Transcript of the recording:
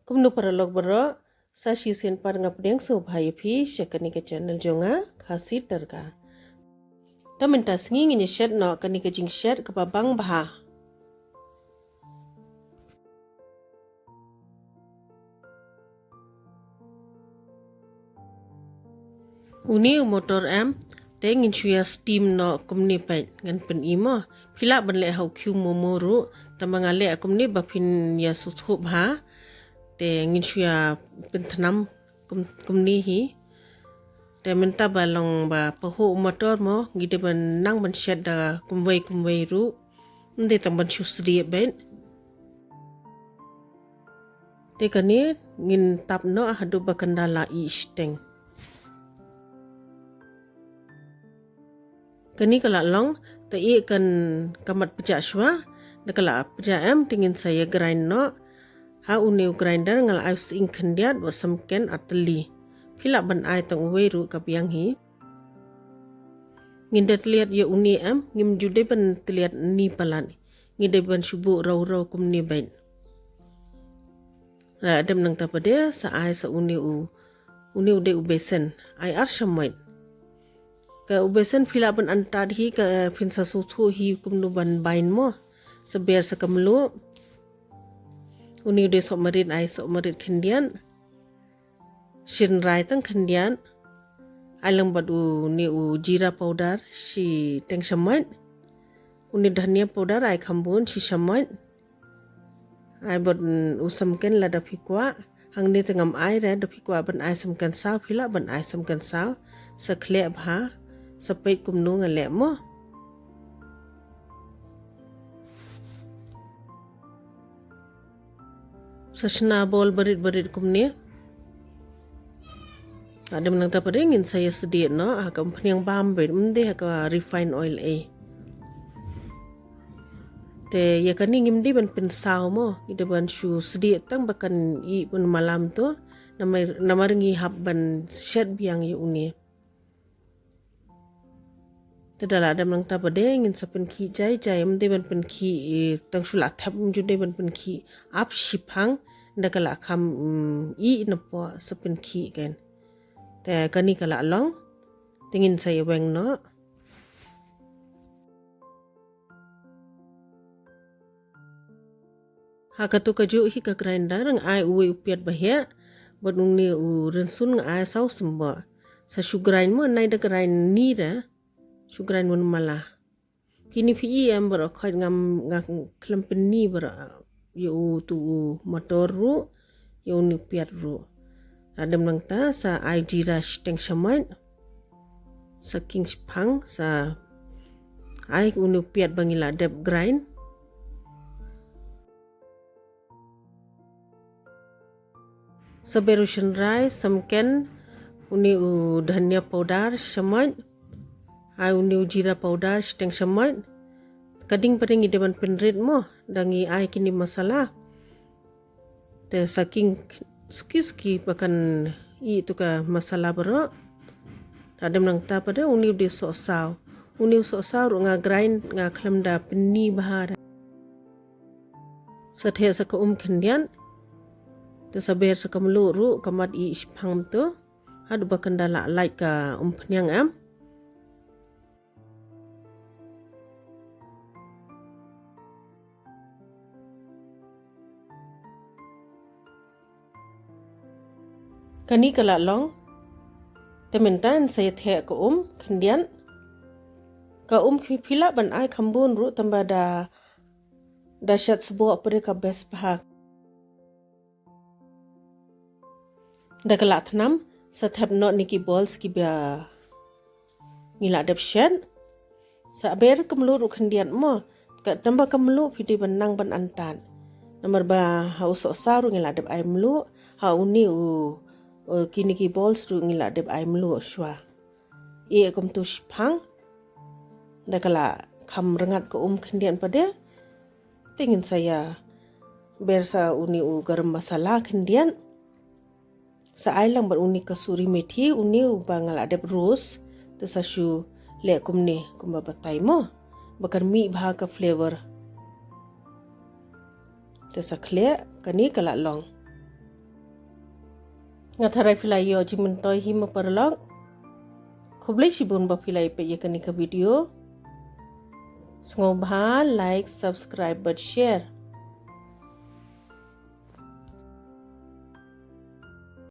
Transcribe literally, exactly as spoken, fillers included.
Kumno paralok baroh, sa shisien pat nga pdiang sngewbha ïa phi sha kane ka channel jong nga, Khasi Tyrka. Te mynta sngi ngin ïa shet noh kane ka jingshet kaba bang bha. Une u motor em, te ngin shu ïa steam noh kumne peit, ngan pyni mo. Phi lah ban leh ha u khiew momo ruh, tangba nga leh kumne ba phin ïa sngewthuh bha. Te ngin shu ïa pynthnam kum, kumne hi. Te mynta ba long ba pahuh u motor mo, ngi dei ban nang ban shet da kumwei kumwei ruh. Ym dei tang ban shu sdieh beit. Te kane ngin tap noh haduh ba kan da la ih shiteng. Kane ka la long, te ih kan ka mat pjah shuwa, da ka la pjah em, te ngin sa ïa grind noh. Ha une u grinder nga la ai u sying khyndiat, bad samken ar tylli. Phi lah ban ai tang uwei ruh ka biang hi. Ngin da tylliat ïa une em, ngim ju dei ban tylliat ni palat. Ngi dei ban shu buh raw raw kumne beit. Lada dem nangta pat de sa ai sa une u, une u dei u besen. Ai ar shamoit. Ka u besen phi lah ban antad hi ka phin sa sngewthuh hi kumno ban bind mo. Sa ber sa ka mluh. Une u dei sohmarit, ai sohmarit khyndiat. Shynrai tang khyndiat. Ai lang bad une u jeera powder shiteng shamoit. Une dhania powder ai kham bun shi shamoit. Ai bad, mm, u samken lada phi kwah. Hangne te ngam ai re, da phi kwah ban ai samken saw, phi lah ban ai samken saw. Sa khleh bha, sa peit kumno nga leh mo. Sa shna bol barit barit kumne. Hadem nangta pat de ngin sa ïa sdieh noh, ha ka umphniang bam beit, ym dei ha ka refined oil ei. Te ïa kane ngim dei ban pynsaw mo, ngi dei ban shu sdieh tang ba kan ih ban malam to, namar, namar ngi hap ban shet biang ïa une. Te da la dem nangta pat de ngin sa pynkhih jai jai, ym dei ban pynkhih, eh, tang shu la thep ym ju dei ban pynkhih ap shiphang, da ka la kham, mm, ih napoh sa pynkhih kan. Te kane ka la long, te ngin sa ïa weng noh. Ha katu kajuh hi ka grinder nga ai uwei u piat ba heh, bad une u rynsun nga ai saw symboh. Sa shu grind mo, nai da grind ni da, shu grind mo mala. Kine phi i em baroh khoit ngam, nga khlem pynni baroh, ïa utu u motor ruh, ïa une u piat ruh. Hadem nangta sa ai jeera shiteng shamoit. Sa khing shiphang, sa ai une u piat ba ngi la dep grind. Sa ber u shynrai, samken, une u dhania powder shamoit. Ai une u jeera powder shiteng shamoit. Ka ding pat de ngi dei ban pynrit mo, da ngi ai kine masala. Te sa khing suki suki ba kan ih tu ka masala baroh. Hadem nangta pat de une u dei sohsaw. Une u sohsaw ruh nga grind, nga khlem da pynni bha re. Sa theh sa ka um khyndiat. Te sa ber sa ka mluh ruh, ka mat ih shiphang tu. Haduh ba kan da la lait ka umphniang em. Kane ka la long. Te mynta yn sa ïa theh ka um khyndiat. Ka um phi, phi lah ban ai kham bun ruh, tangba da, da shet sboh pat de ka best bha. Da ka la thnam, sa thep noh ïa ki balls kiba ngi la dep shet. Sa ber ka mluh ruh khyndiat mo. Ka, tangba ka mluh phi dei ban nang ban antad. Namar ba ha u sohsaw ruh ngi la dep ai mluh, ha une u, u kine ki balls ruh ngi la dep ai mluh shuwa. Ïa kumtu shiphang. Da ka la kham rngat ka um khyndiat pat de. Te ngin sa ïa ber sa une u garam masala khyndiat. Sa ai lang bad une kasuri methi, une uba nga la dep roast, te sa shu leh kumne, kumba batai mo. Ba kan mih bha ka flavor. Te sa khleh, kane ka la long. Nga tharai phi la ïoh jingmyntoi hi ma paralok. Khublei shibun ba phi la ïa peit ïa kane ka video. Sngewbha like, subscribe bad share.